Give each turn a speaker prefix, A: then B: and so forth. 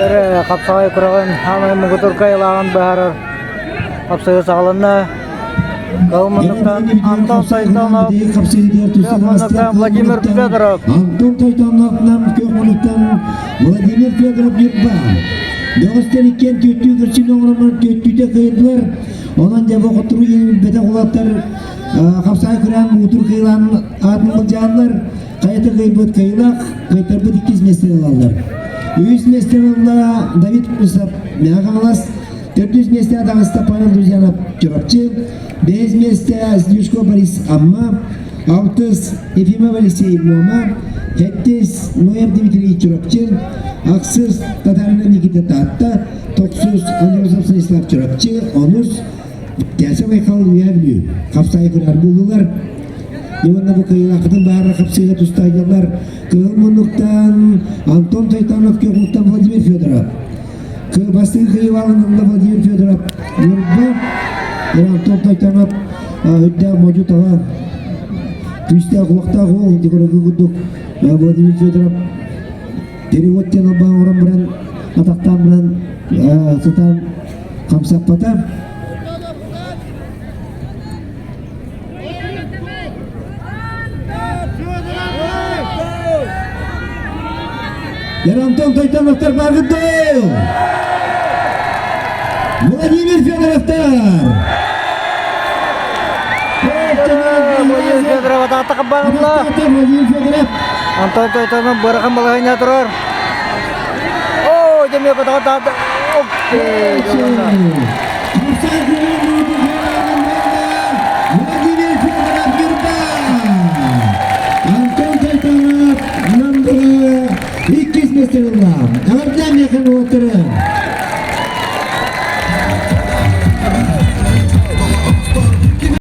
A: Хапсаҕай күрэҕин хаамай муҥутуур кыайыылааҕын быһаарар хапсыһыы саҕаланна. Кыһыл муннуктан Антон Сайтонов, күөх муннуктан Владимир Федоров.
B: Антон Тойтонов нам күөх муннуктан Владимир Федоров Ньурба. Бөҕөстөр иккиэн түөттүү кырчын оҥороммор түөттүүтэ кыайдылар. Онон дьэ бу хотуру билбэтэх улаттар хапсаҕай күрээн муҥутуур кыайыылаан аатын былдьааннар хайата кыайбыт кыайыылаах, кыайтарбыт иккис миэстэни ылаллар. Үһүс миэстэни ылла Давид Усов Мэҥэ Хаҥалас, төрдүс миэстэҕэ таҕыста Павел Друзьянов Чурапчы, бэһис миэстэ Снежко Борис Амма, алтыс Ефимов Алексей Муома, сэттис Ноев Дмитрий Чурапчы, ахсыс Татарина Никита Таатта, тохсус Андросов Станислав Чурапчы, онус Тяса Байкал Үөһээ Бүлүү хапсаайы күрэҕэр буоллулар. Уонна бу кыайыылааххытын баара хапсыыга тустаайдаллар Кыһыл муннуктан Антон Тойтонов, Күөх Владимир Федоров. Бастыҥ кыайыылааҕын ылла Владимир Федоров Ньурба. Антон Тойтонов үрдээх модьу таба күүстээх уохтаах уол декораты курдук Владимир Федоров перевод диэн албаан оҥорон баран атахтаан баран сытан хамсаппата. Антон Тойтоновтар бааргыт дуо? Владимир Федоровтар!
A: Владимир Федоров атаатта барла.
B: Владимир Федоров.
A: Антон Тойтонов бырахан балаһыйна турар. О, демек атаатта. Окей.
B: Владимир Федоров Ньурба! Антон Тойтонов Намдыры иккис миэстэни ылла. Эҕэрдэ миэхэ уолаттары!